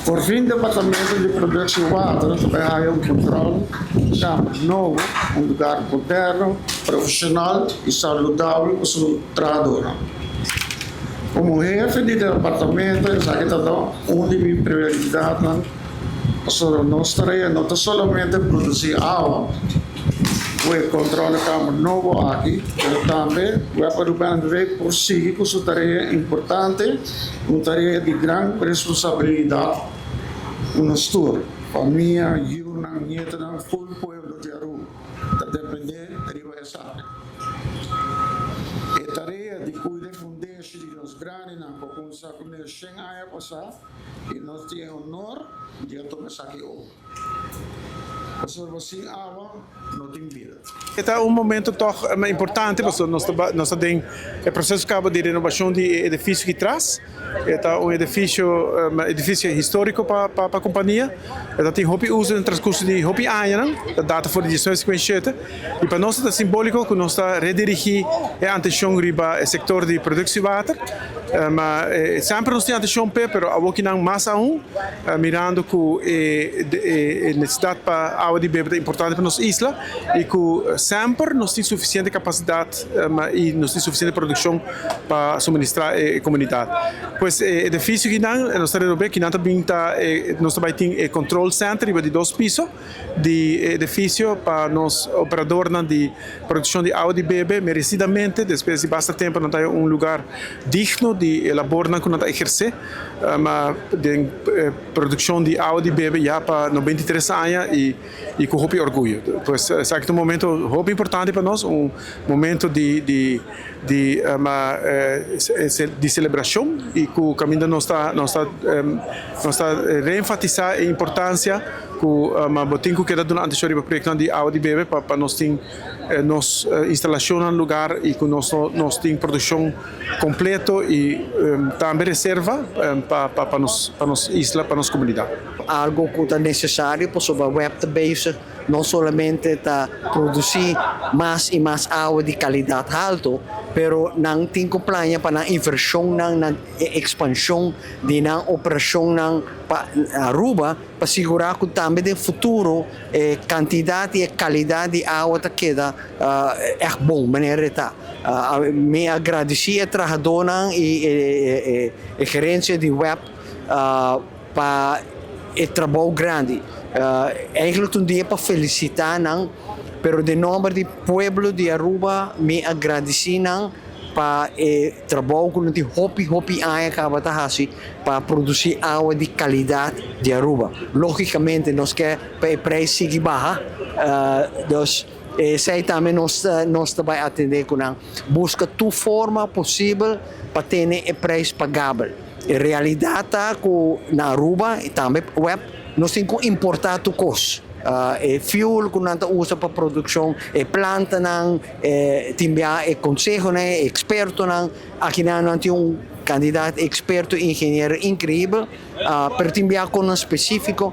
Por fin Departamento di Productie Water ta bay haya un control kamer nobo, un lugar moderno, profesional y saludabel pa su trahadornan. Como hefe di departamento esaki ta un di mi prioridadnan pasobra nos tarea no ta solamente produci awa cu e controle kamer nobo aki, pero tambe web Aruba NV por sigui cu su tarea importante, un tarea di gran responsabilidad cu nos tur, famia, yiunan, nietonan, full pueblo di Aruba ta depende riba esaki. E tarea di cuida e fundeshi di nos grandinan cu a cuminsa cu ne 100 aña pasa y nos tin e honor di a tuma esaki over. Pasobra sin awa no tin bida. E ta un momento toch importante pasobra nos ta den e proceso caba di renovacion di e edificio aki tras. E ta un edificio historico pa compania. E ta tin hopi uso den transcurso di hopi añanan, ta data for di 1957. Y pa nos ta simbolico cu nos ta redirigi e atencion riba e sector di productiewater. Ma semper nos tin atencion p'e, pero awokinan mas aun, mirando cu e necesidad pa awa di bebe ta importante pa nos isla y cu semper nos tin suficiente capacidad y nos tin suficiente produccion pa suministra e comunidad. Pues e edificio kinan nos ta renove, kinan ta bin ta nos ta bay tin e control center riba di dos piso di e edificio pa nos operadornan di produccion di awa di bebe merecidamente despues di basta tempo nan ta haya un lugar digno di e labornan cu nan ta eherce den produccion di awa di bebe ya pa 93 aña y cu hopi orguyo. Pues esaki ta un momento hopi importante pa nos, un momento di celebracion y cu caminda nos ta reenfatisa e importancia cu bo tin cu keda duna atencion riba proyecto di awa di bebe pa nos tin nos instalacion na lugar y cu nos tin produccion completo y tambe reserva pa nos isla, pa nos comunidad. Algo cu ta necesario pa web ta bezig no solamente ta produci mas y mas awa di calidad halto, pero nan tin cu plania pa nan inversion nan, nan expansion di nan operacion nan pa Aruba, pa sigura cu tambe den futuro cantidad y calidad di awa ta keda echt bon, manera ta. Mi ta gradici e trahadornan y e gerencia di web pa e trabou grandi. Eigenlijk un dia pa felicita nan, pero den nomber di pueblo di Aruba, mi ta gradici nan pa e trabou cu nan tin hopi hopi aña caba ta haci pa produci awa di calidad di Aruba. Logicamente nos kier pa e prijs sigui baha, dus esey tambe nos tambe atende cu nan. Busca tur forma posibel pa tene e prijs pagabel. E realidad ta cu na Aruba y tambe web nos tin cu importa tur cos. E fuel cu nan ta usa pa produccion, e plantanan, tin bia e consehonan, expertonan, aki nan tin un cantidad experto ingeniero increibel, pero tin bia cu specifico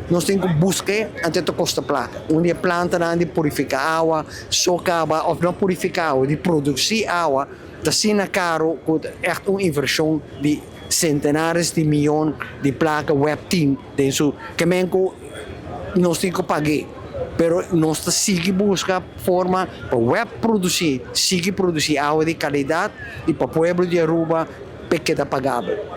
nos tin cu busca anto ta costa placa. Un dia plantanan di purifica awa, so caba, of no purifica awa, di produci awa, ta asina caro, cu echt un inversion di centenares di miyon di placa web tin den su kiermen cu nos tin cu paga, pero nos ta sigui busca forma pa web produci, sigui produci awa di calidad y pa pueblo di Aruba pa keda pagabel.